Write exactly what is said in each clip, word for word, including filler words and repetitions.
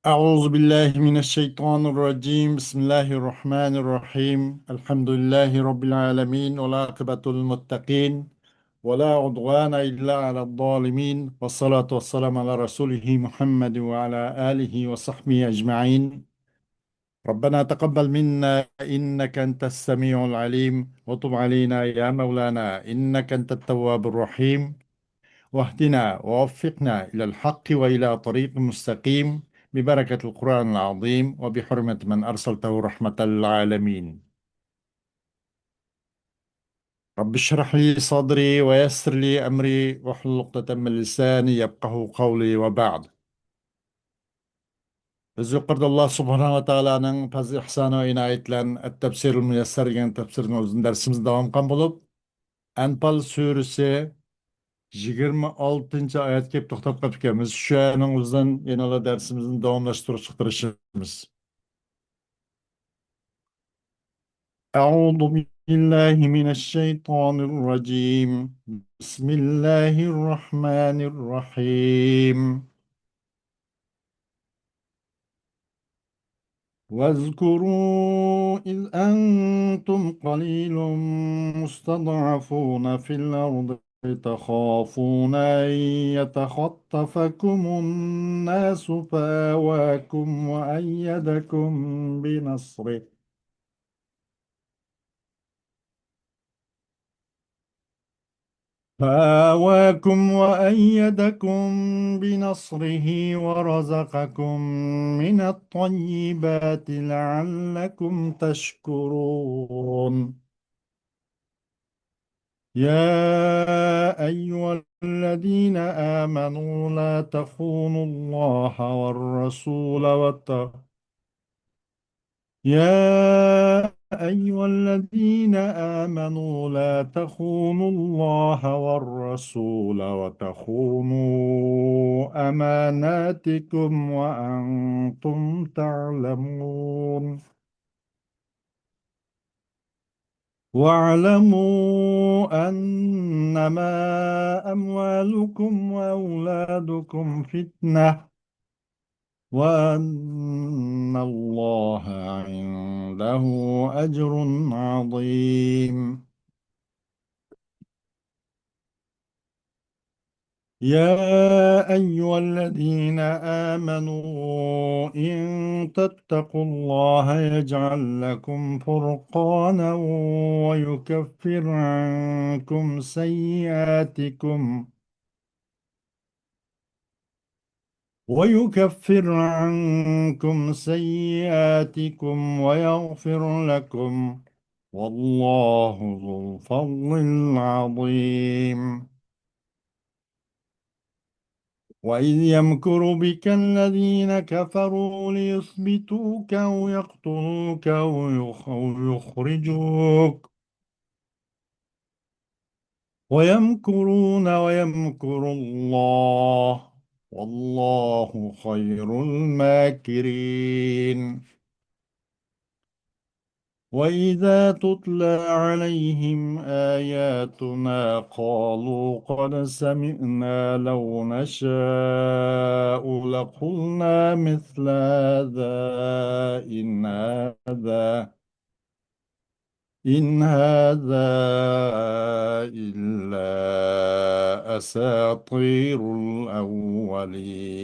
أعوذ بالله من الشيطان الرجيم. بسم الله الرحمن الرحيم. الحمد لله رب العالمين، والعاقبة للمتقين، ولا عدوان إلا على الظالمين، والصلاة والسلام على رسوله محمد وعلى آله وصحبه أجمعين. ربنا تقبل منا إنك أنت السميع العليم، وتب علينا يا مولانا إنك أنت التواب الرحيم، واهدنا ووفقنا إلى الحق وإلى طريق مستقيم، ببركة القرآن العظيم وبحرمة من أرسلته رحمة للعالمين. رب اشرح لي صدري ويسر لي أمري واحلل عقدة من لساني يفقهوا قولي وبعد. بىز يۇقىرىدا ئاللا سۇبھانەھۇ ۋە تائالانىڭ پەزلى ئىھسانى ۋە ئىنايىتى بىلەن ئەت-تەپسىرۇل مۇيەسسەر دېگەن تەپسىرنىڭ ئۆزىدىن دەرسىمىزنى داۋام قىلغان بولۇپ، ئەنپال سۈرىسى يىگىرمە ئالتىنچى ئايەتكە كېلىپ توختاپ قاپتىكەنمىز. شۇ ئايەتنىڭ ئۆزىدىن يەنىلا دەرسىمىزنى داۋاملاشتۇرۇشقا تىرىشىمىز. أعوذ بالله من الشيطان الرجيم. بسم الله الرحمن الرحيم. واذكروا إذ أنتم قليل مستضعفون في الأرض تخافون أن يتخطفكم الناس فآواكم وأيدكم بنصره فآواكم وأيدكم بنصره ورزقكم من الطيبات لعلكم تشكرون. يا أيها الذين آمنوا لا تخونوا الله والرسول وت- يا أيها الذين آمنوا لا تخونوا الله والرسول وتخونوا أماناتكم وأنتم تعلمون. واعلموا أنما أموالكم وأولادكم فتنة وأن الله عنده أجر عظيم. يا أيها الذين آمنوا إن تتقوا الله يجعل لكم فرقانا ويكفر عنكم سيئاتكم ويكفر عنكم سيئاتكم ويغفر لكم، والله ذو الفضل العظيم. وإذ يمكر بك الذين كفروا ليثبتوك أو يقتلوك أو يخ-، أو يخرجوك ويمكرون ويمكر الله والله خير الماكرين. وإذا تتلى عليهم آياتنا قالوا قد سمعنا لو نشاء لقلنا مثل هذا إن هذا إن هذا إلا أساطير الأولين.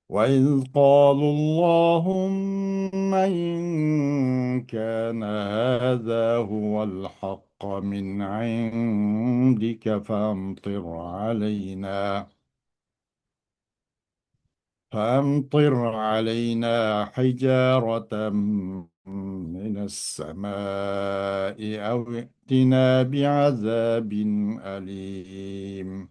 وإذ قالوا اللهم إن كان هذا هو الحق من عندك فأمطر علينا فأمطر علينا حجارة من السماء أو ائتنا بعذاب أليم.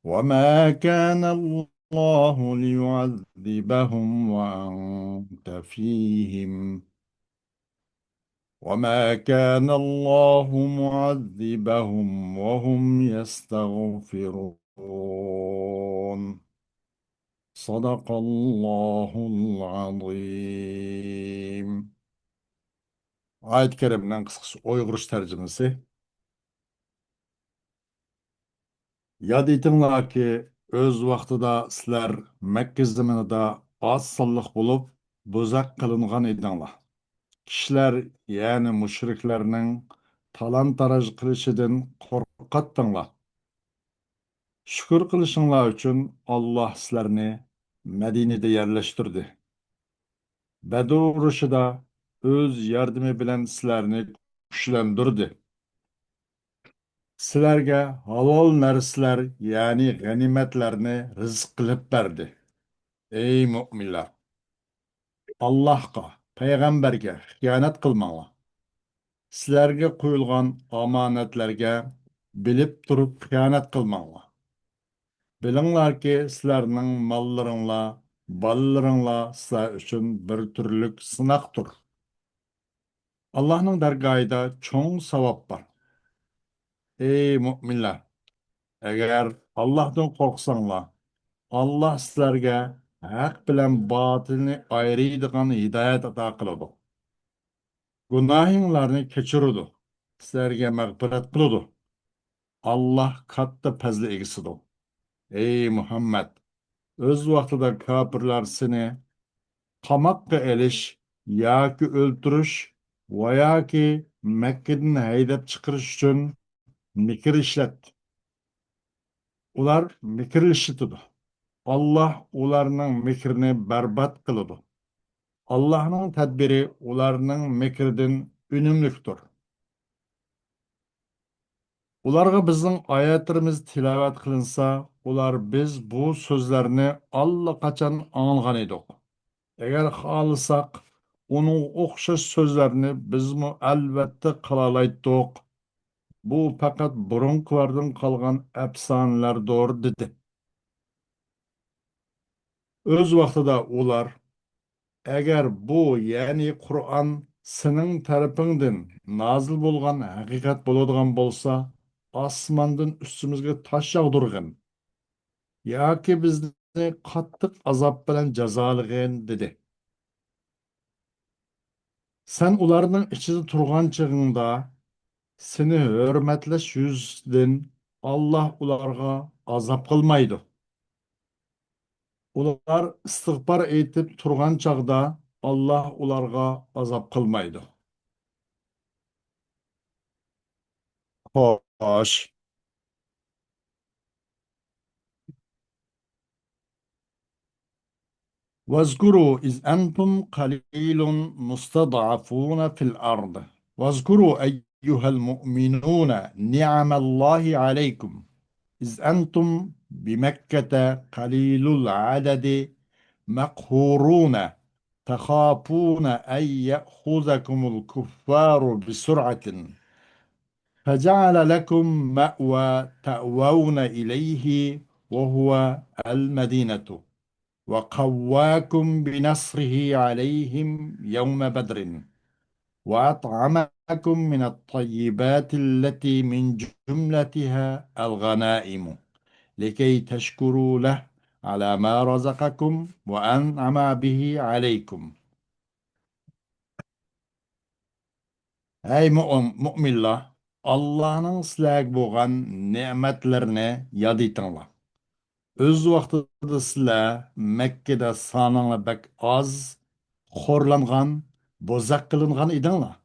وما كان الله ليعذبهم وأنت فيهم وما كان الله معذبهم وهم يستغفرون. صدق الله العظيم. ئايەت كەرىمنىڭ قىسقىچە ئۇيغۇرچە تەرجىمىسى. ياد ئېتىڭلاركى، ئۆز ۋاقتىدا سىلەر مەككە زېمىنىدا ئاز سانلىق بولۇپ، بوزەك قىلىنغان ئىدىڭلار. كىشىلەر، يەنى مۇشرىكلارنىڭ تالان-تاراج قىلىشىدىن قورقاتتىڭلار. شۈكۈر قىلىشىڭلار ئۈچۈن، ئاللاھ سىلەرنى مەدىنىدە يەرلەشتۈردى. بەدر ئۇرۇشىدا ئۆز ياردىمى بىلەن سىلەرنى كۈچلەندۈردى. سىلەرگە ھالال نەرسىلەر، يەنى غەنىيمەتلەرنى رىزىق قىلىپ بەردى. ئەي مۆمىنلەر! ئاللاھقا، پەيغەمبەرگە خىيانەت قىلماڭلار. سىلەرگە قويۇلغان ئامانەتلەرگە بىلىپ تۇرۇپ خىيانەت قىلماڭلار. بىلىڭلاركى، سىلەرنىڭ ماللىرىڭلار، بالىلىرىڭلار سىلەر ئۈچۈن بىر تۈرلۈك سىناقتۇر. ئاللاھنىڭ دەرگاھىدا چوڭ ساۋاب بار. ئەي مۆمىنلەر! ئەگەر ئاللاھتىن قورقساڭلار، ئاللاھ سىلەرگە ھەق بىلەن باتىلنى ئايرىيدىغان ھىدايەت ئاتا قىلىدۇ. گۇناھىڭلارنى كەچۈرىدۇ، سىلەرگە مەغپىرەت قىلىدۇ. ئاللاھ كاتتا پەزلى ئىگىسىدۇر. ئەي مۇھەممەد! ئۆز ۋاقتىدا كاپىرلار سېنى قاماققا ئېلىش ياكى ئۆلتۈرۈش ۋە ياكى مەككىدىن ھەيدەپ چىقىرىش ئۈچۈن مىكىر ئىشلەتتى. ئۇلار مىكىر ئىشلىتىدۇ. ئاللاھ ئۇلارنىڭ مىكرىنى بەربات قىلىدۇ. ئاللاھنىڭ تەدبىرى ئۇلارنىڭ مىكرىدىن ئۈنۈملۈكتۇر. ئۇلارغا بىزنىڭ ئايەتلىرىمىز تىلاۋەت قىلىنسا، ئۇلار، بىز بۇ سۆزلەرنى ئاللىقاچان ئاڭلىغان ئىدۇق. ئەگەر خالىساق، ئۇنىڭغا ئوخشاش سۆزلەرنى بىزمۇ ئەلۋەتتە قىلالايتتۇق. بۇ پەقەت بۇرۇنقىلاردىن قالغان ئەپسانىلەردۇر، دېدى. ئۆز ۋاقتىدا ئۇلار، ئەگەر بۇ، يەنى قۇرئان سېنىڭ تەرىپىڭدىن نازىل بولغان ھەقىقەت بولىدىغان بولسا، ئاسماندىن ئۈستىمىزگە تاش ياغدۇرغىن ياكى بىزنى قاتتىق ئازاب بىلەن جازالىغىن، دېدى. سەن ئۇلارنىڭ ئىچىدە تۇرغان چېغىڭدا، سېنى ھۆرمەتلەش يۈزىسىدىن ئاللاھ ئۇلارغا ئازاب قىلمايدۇ. ئۇلار ئىستىغپار ئېيتىپ تۇرغان چاغدا ئاللاھ ئۇلارغا ئازاب قىلمايدۇ. خوش. واذكروا إذ أنتم قليل مستضعفون في الأرض. واذكروا أيها المؤمنون نعم الله عليكم إذ أنتم بمكة قليل العدد مقهورون تخافون أن يأخذكم الكفار بسرعة فجعل لكم مأوى تأوون إليه وهو المدينة وقواكم بنصره عليهم يوم بدر وأطعمكم من الطيبات التي من جملتها الغنائم لكي تشكروا له على ما رزقكم وأنعم به عليكم. ھەي مۆ-، مۆمىنلار، ئاللاھنىڭ سىلەرگە بولغان نېمەتلىرىنى ياد ئېتىڭلار. ئۆز ۋاقتىدا سىلەر مەككىدە سانىڭلار بەك ئاز، خورلانغان، بوزەك قىلىنغان ئىدىڭلار.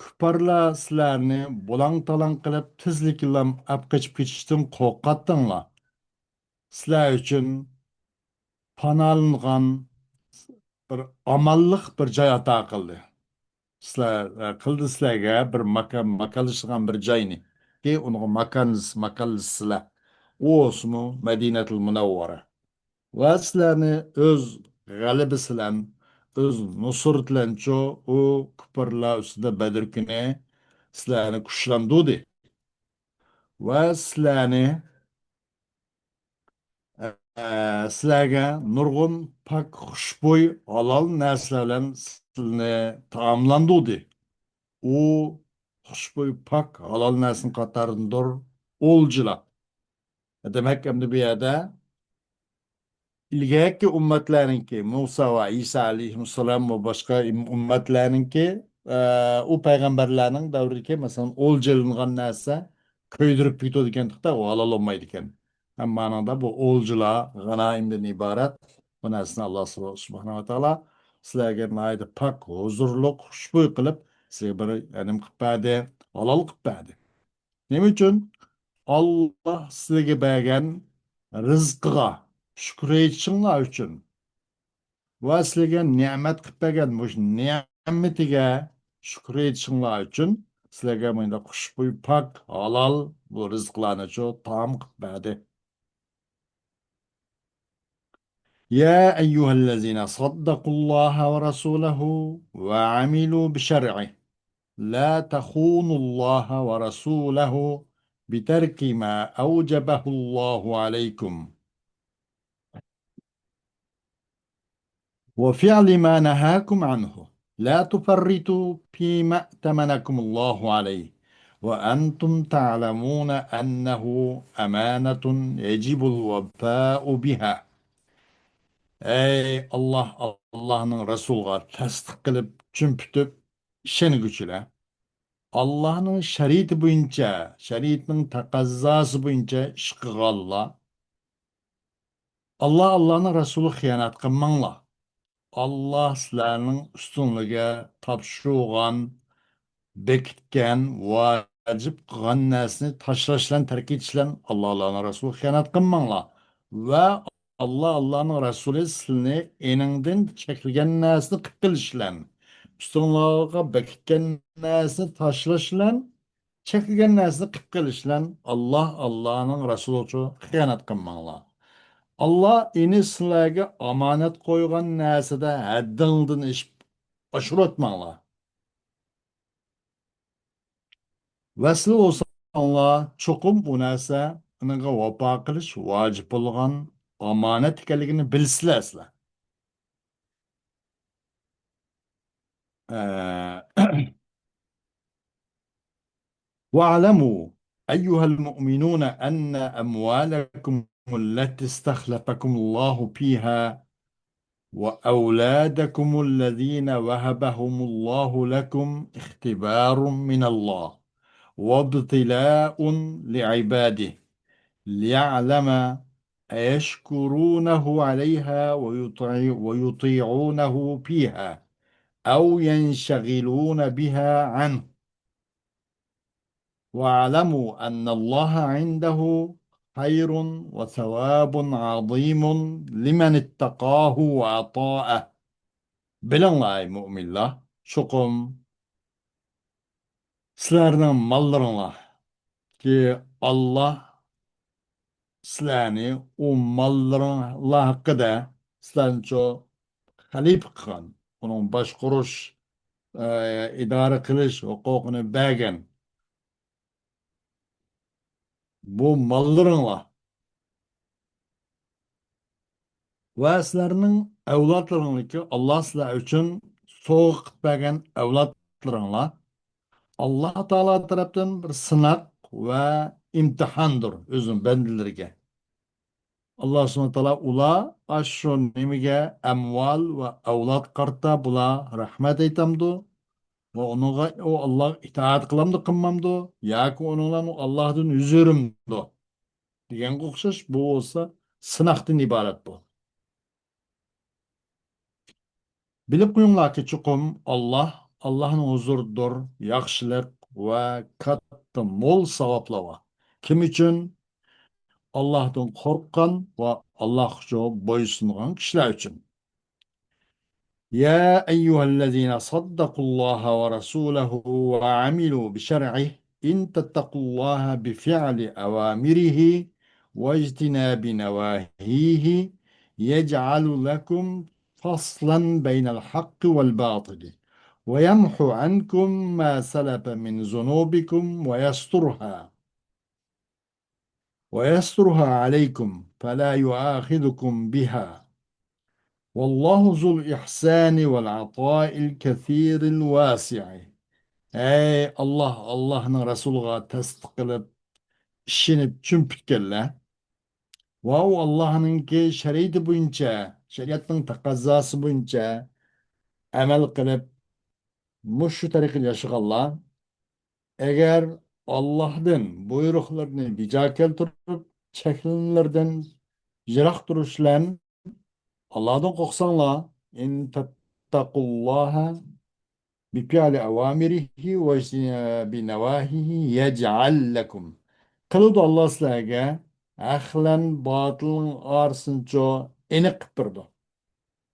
كۇپپارلار سىلەرنى بۇلاڭ-تالاڭ قىلىپ، تېزلىكىلا ئەپ قېچىپ كېتىشتىن قورقاتتىڭلار. سىلەر ئۈچۈن پاناھلىنغان بىر ئامانلىق بىر جاي ئاتا قىلدى. سىلەر، قىلدى سىلەرگە بىر ماكان، ماكانلىشىدىغان بىر جاينى. كى ئۇنىڭغا ماكان، ماكانلىشىسىلەر. ئۇ بولسىمۇ مەدىنەتۇل مۇنەۋۋەرە. ۋە سىلەرنى ئۆز غەلىبىسى بىلەن، ئۆز نۇسرىتى بىلەنچۇ ئۇ كۇپپارلار ئۈستىدە بەدر كۈنى سىلەرنى كۈچلەندۈردى. ۋە سىلەرنى، ئە، سىلەرگە نۇرغۇن پاك، خۇشبۇي، ھالال نەرسىلەر بىلەن سىلەرنى تائاملاندۇردى. ئۇ خۇشبۇي، پاك، ھالال نەرسىنىڭ قاتارىدىندۇر ئولجىلار. دېمەك، ئەمدى بۇ يەردە ئىلگەركى ئۈممەتلەرنىڭكى، مۇسا ۋە ئىسا ئەلەيھىمۇسسالام ۋە باشقا ئىم-، ئۈممەتلەرنىڭكى، ئە، ئۇ پەيغەمبەرلەرنىڭ دەۋرىدىكى، مەسىلەن، ئولجىلىنغان نەرسە، كۆيدۈرۈپ كېتىدىكەن، ئۇ ھالال بولمايدىكەن. ھەممىنىڭدا بۇ ئولجىلار غەنائىمدىن ئىبارەت. بۇ نەرسىنى ئاللا سۇبھانەھۇ ۋە تائالا سىلەرگە ناھايىتى پاك، ھۇزۇرلۇق، خۇشبۇي قىلىپ سىلەرگە بىر نېمە قىلىپ بەردى، ھالال قىلىپ بەردى. نېمە ئۈچۈن؟ ئاللا سىلەرگە بەرگەن رىزقىغا شۈكۈر ئېيتىشىڭلار ئۈچۈن ۋە سىلەرگە نېمەت قىلىپ بەرگەن مۇشۇ نېمىتىگە شۈكۈر ئېيتىشىڭلار ئۈچۈن سىلەرگە مۇنداق خۇشبۇي، پاك، ھالال بۇ رىزىقلارنىچۇ تائام قىلىپ بەردى. يا أيها الذين صدقوا الله ورسوله وعملوا بشرعه لا تخونوا الله ورسوله بترك ما أوجبه الله عليكم وفعل ما نهاكم عنه لا تفرطوا فيما ائتمنكم الله عليه وأنتم تعلمون أنه أمانة يجب الوفاء بها. ئەي ئاللا، ئاللانىڭ رەسۇلىغا تەستىق قىلىپ، چۈمپۈتۈپ ئىشەنگۈچىلەر، ئاللانىڭ شەرىئىتى بويىچە، شەرىئىتىنىڭ تەقەززاسى بويىچە ئىش قىلغانلار، ئاللا، ئاللانىڭ رەسۇلىغا خىيانەت قىلماڭلار. ئاللا سىلەرنىڭ ئۈستۈڭلىگە تاپشۇرغان، بېكىتكەن، ۋاجىپ قىلغان نەرسىنى تاشلاش بىلەن، تەرك ئېتىش بىلەن ئاللا، ئاللانىڭ رەسۇلىغا خىيانەت قىلماڭلار. ۋە ئاللا، ئاللانىڭ رەسۇلى سىلىنى ئېنىڭدىن چەكلىگەن نەرسىنى قىلىپ قېلىش بىلەن، ئۈستۈڭلارغا بېكىتكەن نەرسىنى تاشلاش بىلەن، چەكلىگەن نەرسىنى قىلىپ قېلىش بىلەن ئاللا، ئاللانىڭ رەسۇلىغىچۇ خىيانەت قىلماڭلار. ئاللا ئېنى سىلەرگە ئامانەت قويغان نەرسىدە ھەددىڭدىن ئېشىپ ئاشۇرۇۋەتمەڭلار. ۋەسلى بولساڭلار، چوقۇم بۇ نەرسە ئۇنىڭغا ۋاپا قىلىش ۋاجىپ بولغان ئامانەت ئىكەنلىكىنى بىلىسىلەر سىلەر. ئە، واعلموا أيها المؤمنون أن أموالكم التي استخلفكم الله فيها وأولادكم الذين وهبهم الله لكم اختبار من الله وابتلاء لعباده ليعلم أيشكرونه عليها ويطيع-، ويطيعونه فيها أو ينشغلون بها عنه. واعلموا أن الله عنده خير وثواب عظيم لمن اتقاه وأطاعه. بىلىڭلار، ئەي مۆمىنلەر، چوقۇم سىلەرنىڭ ماللىرىڭلار، كى، ئاللا سىلەرنى ئۇ ماللىرىڭلار ھەققىدە سىلەرنىچۇ خەلىپە قىلغان، ئۇنىڭ باشقۇرۇش، ئە، ئىدارە قىلىش ھوقۇقىنى بەرگەن. بۇ ماللىرىڭلار ۋە سىلەرنىڭ ئەۋلادلىرىڭلاركى، ئاللا سىلەر ئۈچۈن سوۋغا قىلىپ بەرگەن ئەۋلادلىرىڭلار ئاللا تائالا تەرەپتىن بىر سىناق ۋە ئىمتىھاندۇر ئۆزىنىڭ بەندىلىرىگە. ئاللا سۇبھانەھۇ ۋە تائالا ئۇلار ئاشۇ نېمىگە، ئەمۋال ۋە ئەۋلاد قارىتا بۇلار رەھمەت ئېيتامدۇ ۋە ئۇنىڭغا، ئۇ ئاللاغا ئىتائەت قىلامدۇ، قىلمامدۇ ياكى ئۇنىڭ بىلەن ئۇ ئاللاھتىن يۈز ئۆرۈمدۇ دېگەنگە ئوخشاش، بۇ بولسا سىناقتىن ئىبارەت بۇ. بىلىپ قويۇڭلاركى، چوقۇم ئاللا، ئاللانىڭ ھۇزۇرىدۇر ياخشىلىق ۋە كاتتا مول ساۋابلار بار. كىم ئۈچۈن؟ ئاللاھتىن قورققان ۋە ئاللاھقىچۇ بويسۇنغان كىشىلەر ئۈچۈن. يا أيها الذين صدقوا الله ورسوله وعملوا بشرعه إن تتقوا الله بفعل أوامره واجتناب نواهيه يجعل لكم فصلا بين الحق والباطل ويمحو عنكم ما سلف من ذنوبكم ويسترها ويسترها عليكم فلا يؤاخذكم بها والله ذو الإحسان والعطاء الكثير الواسع. ئەي ئاللا، ئاللانىڭ رەسۇلىغا تەستىق قىلىپ، ئىشىنىپ، چۈمپۈتكەنلەر ۋە ئۇ ئاللانىڭكى شەرىئىتى بويىچە، شەرىئەتنىڭ تەقەززاسى بويىچە ئەمەل قىلىپ، مۇشۇ تەرىقىدە ياشىغانلار، ئەگەر ئاللاھدىن بۇيرۇقلىرىنى بىجا كەلتۈرۈپ، چەكلىمىلىرىدىن يىراق تۇرۇش بىلەن، ئاللاھدىن قورقساڭلار، إن تتقوا الله بفعل أوامره واجتناب نواهيه يجعل لكم. قىلىدۇ ئاللاھ سىلەرگە ھەق بىلەن باتىلنىڭ ئارىسىنىچۇ ئېنىق قىلىپ بېرىدۇ.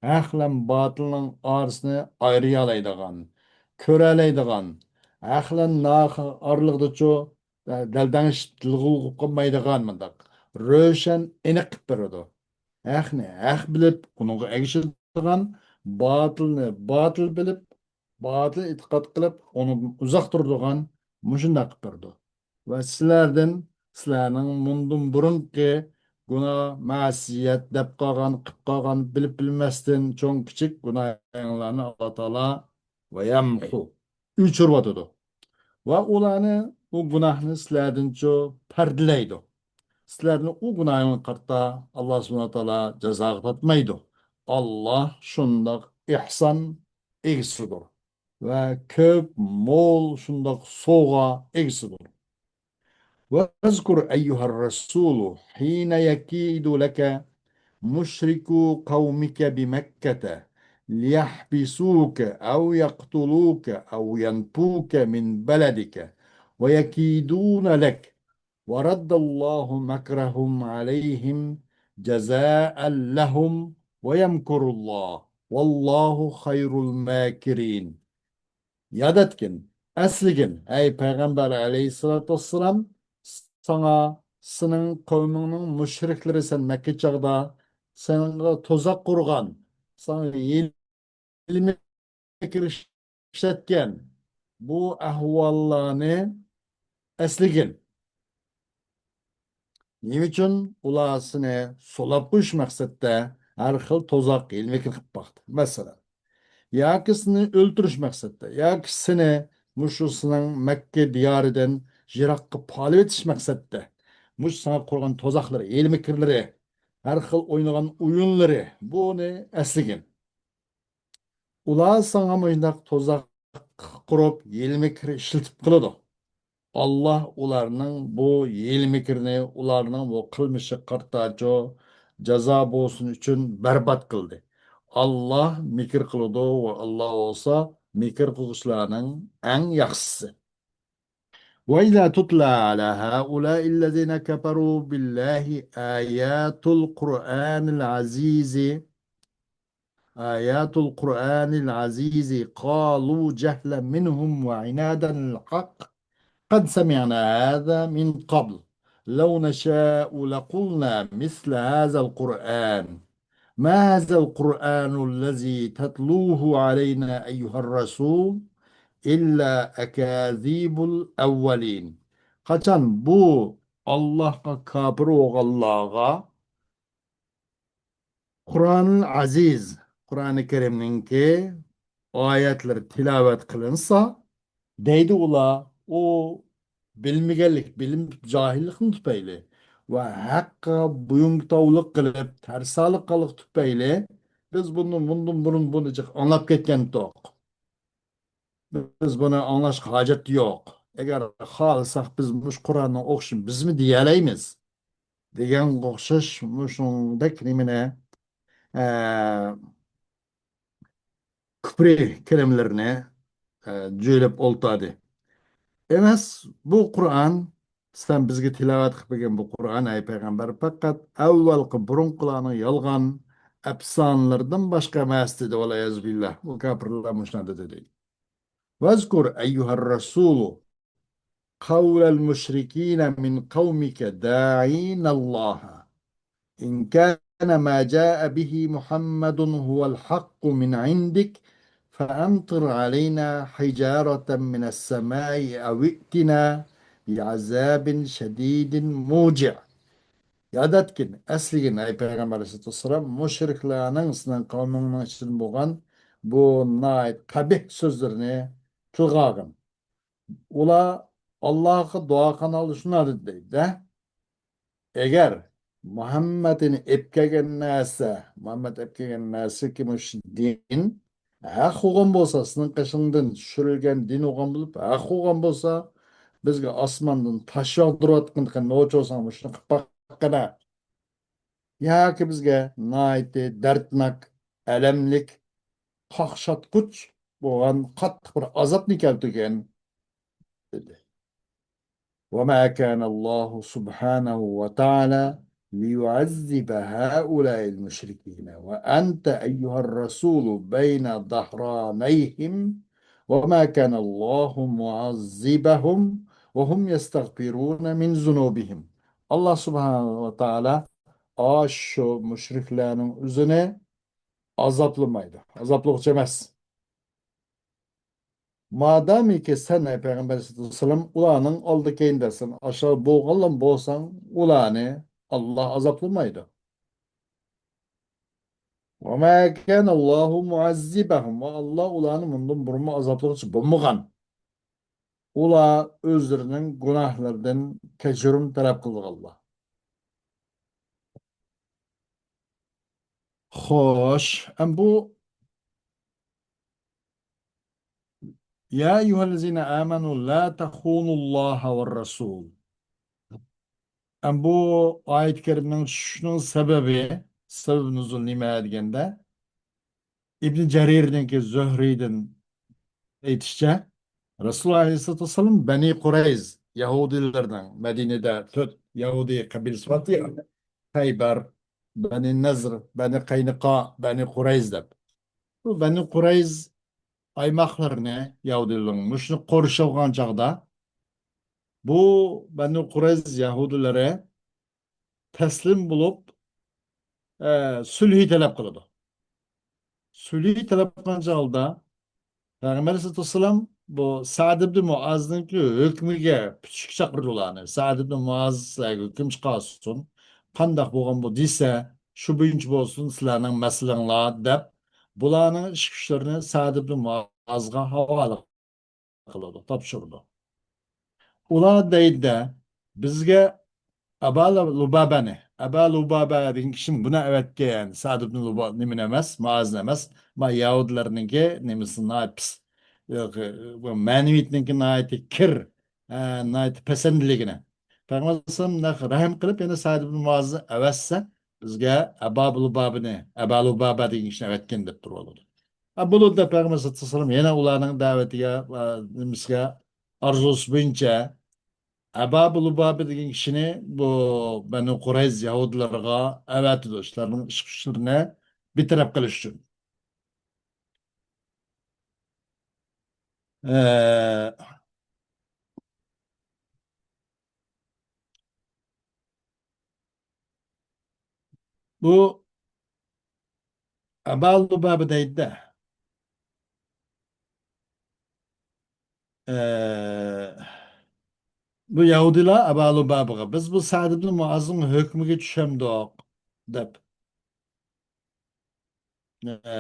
ھەق بىلەن باتىلنىڭ ئارىسىنى ئايرىيالايدىغان، كۆرەلەيدىغان، ھەق بىلەن ناھەق ئارىلىقىدىچۇ دەلدەڭشىپ، دىلغۇل قىلىپ قالمايدىغان مۇنداق روشەن، ئېنىق قىلىپ بېرىدۇ. ھەقنى ھەق بىلىپ، ئۇنىڭغا ئەگىشىدىغان، باتىلنى باتىل بىلىپ، باتىل ئېتىقاد قىلىپ، ئۇنىڭدىن ئۇزاق تۇرىدىغان مۇشۇنداق قىلىپ بېرىدۇ. ۋە سىلەردىن، سىلەرنىڭ مۇندىن بۇرۇنقى گۇناھ، مەسىيەت دەپ قالغان، قىلىپ قالغان، بىلىپ بىلمەستىن چوڭ كىچىك گۇناھىڭلارنى ئاللا تائالا ۋە يەمھۇ، ئۆچۈرۈۋاتىدۇ. ۋە ئۇلارنى، ئۇ گۇناھنى سىلەردىنچۇ پەردىلەيدۇ. سىلەرنى ئۇ گۇناھىڭلارغا قارىتا ئاللا سۇبھانەھۇ ۋە تائالا جازاغا تارتمايدۇ. ئاللا شۇنداق ئېھسان ئىگىسىدۇر. ۋە كۆپ، مول شۇنداق سوۋغا ئىگىسىدۇر. واذكر أيها الرسول حين يكيد لك مشركو قومك بمكة ليحبسوك أو يقتلوك أو ينفوك من بلدك ويكيدون لك ورد الله مكرهم عليهم جزاء لهم ويمكر الله والله خير الماكرين. ياد ئەتكىن، ئەسلىگىن، ئەي پەيغەمبەر ئەلەيھىسسالاتۇ ۋەسسالام، ساڭا سېنىڭ قەۋمىڭنىڭ مۇشرىكلىرى، سەن مەككە چاغدا ساڭا تۇزاق قۇرغان، ساڭا ھىيلە-مىكىر ئىشلەتكەن بۇ ئەھۋاللارنى ئەسلىگىن. نېمە ئۈچۈن؟ ئۇلار سېنى سولاپ قويۇش مەقسەتتە ھەر خىل تۇزاق، ھىيلە-مىكىر قىلىپ باقتى. مەسىلەن، ياكى سېنى ئۆلتۈرۈش مەقسەتتە، ياكى سېنى مۇشۇ سېنىڭ مەككە دىيارىدىن يىراققا پالىۋېتىش مەقسەتتە، مۇشۇ ساڭا قۇرغان تۇزاقلىرى، ھىيلە-مىكىرلىرى، ھەر خىل ئوينىغان ئويۇنلىرى، بۇنى ئەسلىگىن. ئۇلار ساڭا مۇشۇنداق تۇزاق قۇرۇپ، ھىيلە-مىكىر ئىشلىتىپ قىلىدۇ. ئاللا ئۇلارنىڭ بۇ ھىيلە-مىكرىنى، ئۇلارنىڭ بۇ قىلمىشىغا قارىتاچۇ جازا بولسۇن ئۈچۈن بەربات قىلدى. ئاللا مىكىر قىلىدۇ ۋە ئاللا بولسا مىكىر قىلغۇچىلارنىڭ ئەڭ ياخشىسى. وإذا تتلى على هؤلاء الذين كفروا بالله آيات القرآن العزيز، آيات القرآن العزيز قالوا جهلا منهم وعنادا الحق قد سمعنا هذا من قبل لو نشاء لقلنا مثل هذا القرآن ما هذا القرآن الذي تتلوه علينا أيها الرسول إلا أكاذيب الأولين. قاچان بۇ ئاللاھقا كاپىر بولغانلارغا قۇرئانىل ئەزىز، قۇرئانى كەرىمنىڭكى ئايەتلىرى تىلاۋەت قىلىنسا، دەيدۇ ئۇلار، ئۇ بىلمىگەنلىك، بىلىم، جاھىللىقنىڭ تۈپەيلى ۋە ھەققە بويۇنتاۋلىق قىلىپ، تەرسالىق قىلغان تۈپەيلى بىز بۇنى مۇندىن بۇرۇن بۇنى جىق ئاڭلاپ كەتكەنتۇق. بىز بۇنى ئاڭلاشقا ھاجەت يوق. ئەگەر خالىساق، بىز مۇشۇ قۇرئاننىڭ ئوخشىشىنى بىزمۇ دېيەلەيمىز، دېگەنگە ئوخشاش مۇشۇندەك نېمىنى، ئە، كۇپرى كەلىمىلىرىنى، ئە، جۆيلەپ ئولتۇردى. ئەمەس، بۇ قۇرئان، سەن بىزگە تىلاۋەت قىلىپ بەرگەن بۇ قۇرئان، ئەي پەيغەمبەر، پەقەت ئەۋۋەلقى، بۇرۇنقىلارنىڭ يالغان ئەپسانىلىرىدىن باشقا ئەمەس، دېدى. ۋەلئىيازۇ بىللا، بۇ كاپىرلار مۇشۇنداق دېدى. واذكر أيها الرسول قول المشركين من قومك داعين الله إن كان ما جاء به محمد هو الحق من عندك فأمطر علينا حجارة من السماء أو ائتنا بعذاب شديد موجع. ياد ئەتكىن، ئەسلىگىن، ئەي پەيغەمبەر ئەلەيھىسسالاتۇ ۋەسسالام، مۇشرىكلارنىڭ، سېنىڭ قەۋمىڭنىڭ ئىچىدىن بولغان بۇ ناھايىتى قەبىھ سۆزلىرىنى تىلغا ئالغىن. ئۇلار ئاللاھقا دۇئا قىلغاندا شۇنداق دېدى دەيدۇ-دە. ئەگەر مۇھەممەدنى ئېلىپ كەلگەن نەرسە، مۇھەممەد ئېلىپ كەلگەن نەرسىكى مۇشۇ دىن ھەق بولغان بولسا، سېنىڭ قېشىڭدىن چۈشۈرۈلگەن دىن بولغان بولۇپ، ھەق بولغان بولسا، بىزگە ئاسماندىن تاش ياغدۇرۇۋاتقىنىدىكەن، نوچى بولساڭ مۇشۇنى قىلىپ باققىنا. ياكى بىزگە ناھايىتى دەردناك، ئەلەملىك، قاقشاتقۇچ بولغان قاتتىق بىر ئازابنى كەلتۈرگىن، دېدى. وما كان الله سبحانه وتعالى ليعذب هؤلاء المشركين وأنت أيها الرسول بين ظهرانيهم وما كان الله معذبهم وهم يستغفرون من ذنوبهم. ئاللا سۇبھانەھۇ ۋە تائالا ئاشۇ مۇشرىكلارنىڭ ئۆزىنى ئازابلىمايدۇ. ئازابلىغۇچى ئەمەس. مادامىكى سەن، ئەي پەيغەمبەر ئەلەيھىسسالام، ئۇلارنىڭ ئالدى كەينىدە سەن ئاشۇ بولغانلا بولساڭ، ئۇلارنى ئاللا ئازابلىمايدۇ. وما كان الله معذبهم، ۋە ئاللا ئۇلارنى مۇندىن بۇرۇنمۇ ئازابلىغۇچى بولمىغان. ئۇلار ئۆزلىرىنىڭ گۇناھلىرىدىن كەچۈرۈم تەلەپ قىلىدىغانلار. خوش، ئەم بۇ يا أيها الذين آمنوا لا تخونوا الله والرسول. ئەم بۇ ئايەت كەرىمنىڭ چۈشۈشىنىڭ سەۋەبى، سەۋەب نۇزۇل نېمە دېگەندە، ئىبن جەرىرنىڭكى زۆھرىدىن ئېيتىشىچە، رەسۇلۇللا ئەلەيھىسسالاتۇ ۋەسسالام بەنى قۇرەيز يەھۇدىيلىرىنىڭ، مەدىنىدە تۆت يەھۇدىي قەبىلىسى بار، خەيبەر، بەنى نەزر، بەنى قەينۇقا، بەنى قۇرەيز دەپ. بۇ بەنى قۇرەيز ئايماقلىرىنى يەھۇدىيلارنىڭ مۇشۇنى قورشاۋالغان چاغدا، بۇ بەنى قۇرەيز يەھۇدىيلىرى تەسلىم بولۇپ، ئە، سۈلھى تەلەپ قىلىدۇ. سۈلھى تەلەپ قىلغان چاغدا پەيغەمبەر ئەلەيھىسسالاتۇ ۋەسسالام بۇ سەئد ئىبن مۇئازنىڭكى ھۆكمىگە پۈتۈشكە چاقىرىدۇ ئۇلارنى. سەئد ئىبن مۇئاز سىلەرگە ھۆكۈم چىقارسۇن. قانداق بولغان بۇ دېسە، شۇ بويىچە بولسۇن سىلەرنىڭ مەسىلەڭلار دەپ، بۇلارنىڭ ئىش كۈچلىرىنى سەئد ئىبن مۇئازغا ھاۋالە قىلىدۇ، تاپشۇرىدۇ. ئۇلار دەيدۇ، بىزگە ئەبا لۇبابەنى، ئەبا لۇبابە دېگەن كىشىنى بۇنى ئەۋەتكەن، سەئد ئىبن لۇبا-، نېمىنى ئەمەس، مۇئازنى ئەمەس، ما يەھۇدىيلارنىڭكى نېمىسى ناھايىتى پىس، مەنىۋىيەتنىڭكى ناھايىتى كىر، ئە، ناھايىتى پەسەندىلىكىنى. پەيغەمبەر ئەلەيھىسسالام نەق رەھىم قىلىپ، يەنە سەئد ئىبن مۇئازنى ئەۋەتسە، بىزگە ئەبا لۇبابىنى، ئەبا لۇبابە دېگەن كىشىنى ئەۋەتكەن دەپ تۇرۇۋالىدۇ. ئە، بولىدۇ، پەيغەمبەر سەللەللاھۇ ئەلەيھى ۋەسەللەم يەنە ئۇلارنىڭ دەۋىتىگە، ئە، نېمىسىگە، ئارزۇسى بويىچە ئەبا لۇبابە دېگەن كىشىنى بۇ بەنۇ قۇرەيز يەھۇدىيلىرىغا ئەۋەتىدۇ، شۇلارنىڭ ئىش كۈچلىرىنى بىر تەرەپ قىلىش ئۈچۈن. ئە، بۇ ئەبا لۇبابە دەيدۇ-دە. ئە، بۇ يەھۇدىيلار ئەبا لۇبابىغا، بىز بۇ سەئد ئىبن مۇئازنىڭ ھۆكمىگە چۈشەمدۇق، دەپ. ئە،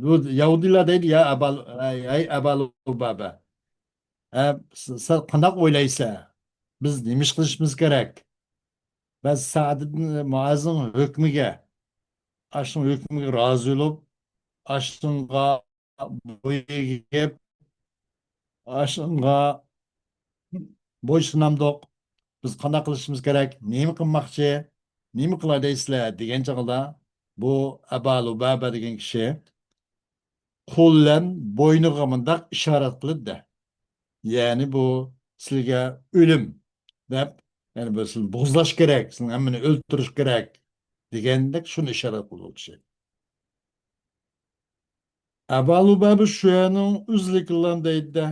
بۇ يەھۇدىيلار دەيدۇ، يا ئەبا، ئەي، ئەي ئەبا لۇبابە. ئە، س-، سەن قانداق ئويلايسەن؟ بىز نېمە ئىش قىلىشىمىز كېرەك؟ بىز سەئد ئىبن مۇئازنىڭ ھۆكمىگە، ئاشۇنىڭ ھۆكمىگە رازى بولۇپ، ئاشۇنىڭغا بويۇن ئېگىپ، ئاشۇنىڭغا بويسۇنامدۇق؟ بىز قانداق قىلىشىمىز كېرەك؟ نېمە قىلماقچى؟ نېمە قىلاي دەيسىلەر؟ دېگەن چاغدا بۇ ئەبا لۇبابە دېگەن كىشى قولى بىلەن بوينىغا مۇنداق ئىشارەت قىلىدۇ-دە. يەنى بۇ سىلىگە ئۆلۈم دەپ، يەنى بۇ سىلىنى بوغۇزلاش كېرەك، سىلىنىڭ ھەممىنى ئۆلتۈرۈش كېرەك دېگەندەك شۇنى ئىشارەت قىلىدۇ ئۇ كىشى. ئەبا لۇبابە شۇ يەرنىڭ ئۆزلۈكىلا دەيدۇ-دە.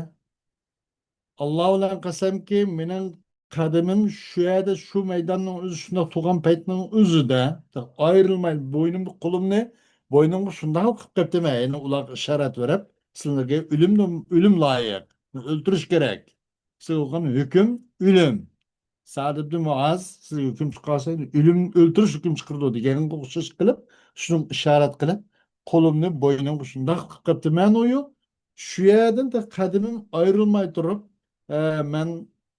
ئاللا بىلەن قەسەمكى، مېنىڭ قەدىمىم شۇ يەردە، شۇ مەيداننىڭ ئۆزى شۇنداق تۇرغان پەيتنىڭ ئۆزىدە، ئايرىلماي بوينۇمغا قولۇمنى، بوينۇمغا شۇنداق قىلىپ قېپتىمەن. يەنى ئۇلارغا ئىشارەت بېرىپ، سىلەرگە ئۆلۈم، ئۆلۈم لايىق، ئۆلتۈرۈش كېرەك. سىزگە بولغان ھۆكۈم ئۆلۈم. سەئد ئىبن مۇئاز سىزگە ھۆكۈم چىقارسا، ئۆلۈم، ئۆلتۈرۈش ھۆكۈم چىقىرىدۇ دېگەنگە ئوخشاش قىلىپ، شۇنىڭغا ئىشارەت قىلىپ، قولۇمنى بوينۇمغا شۇنداق قىلىپ قېپتىمەن ئۇيۇ. شۇ يەردىن تېخى قەدىمىم ئايرىلماي تۇرۇپ، ئە، مەن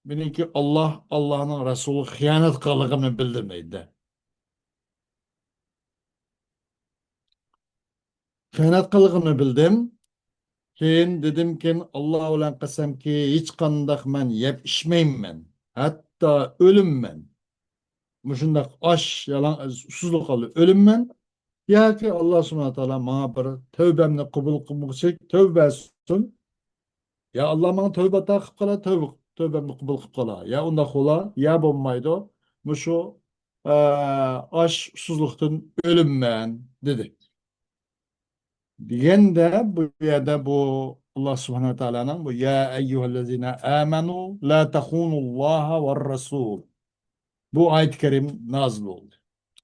مېنىڭكى ئاللا، ئاللانىڭ رەسۇلىغا خىيانەت قىلغانلىقىمنى بىلدىم دەيدۇ. خىيانەت قىلغىنىنى بىلدىم. كېيىن دېدىمكىن، ئاللا بىلەن قەسەمكى، ھېچقانداق مەن يەپ ئىچمەيمەن، ھەتتا ئۆلۈممەن، مۇشۇنداق ئاش يالاڭ ئۇسسۇزلۇق ھالدا ئۆلۈممەن، ياكى ئاللا سۇبھانەھۇ ۋە تائالا ماڭا بىر تەۋبەمنى قوبۇل قىلمىغۇچىلىك تەۋبە بەرسۇن. يا ئاللا ماڭا تەۋبە ئاتا قىلىپ قالا، تەۋبە، تەۋبەمنى قوبۇل قىلىپ قالا. يا ئۇنداق بولا، يا بولمايدۇ. مۇشۇ، ئە، ئاش ئۇسسۇزلۇقتىن ئۆلۈممەن، دېدى. دېگەندە، بۇ يەردە بۇ ئاللا سۇبھانەھۇ ۋە تائالانىڭ بۇ، يا ئەييۇھەللەزىنە ئامەنۇ لا تەخۇنۇللاھە ۋەررەسۇل. بۇ ئايەت كەرىم نازىل بولدى.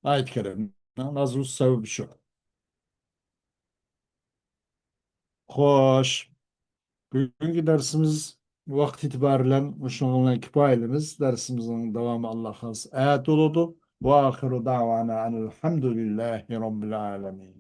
ئايەت كەرىمنىڭ نازىل بولۇش سەۋەبى شۇ. خوش. بۈگۈنكى دەرسىمىز ۋاقىت ئېتىبارى بىلەن مۇشۇنىڭ بىلەن كۇپايىلىمىز. دەرسىمىزنىڭ داۋامى ئاللا خالىسا ئەتە بولىدۇ. ۋە ئاخىرۇ دەۋانا ئەنىل ھەمدۇلىللاھى رەببىل ئالەمىن.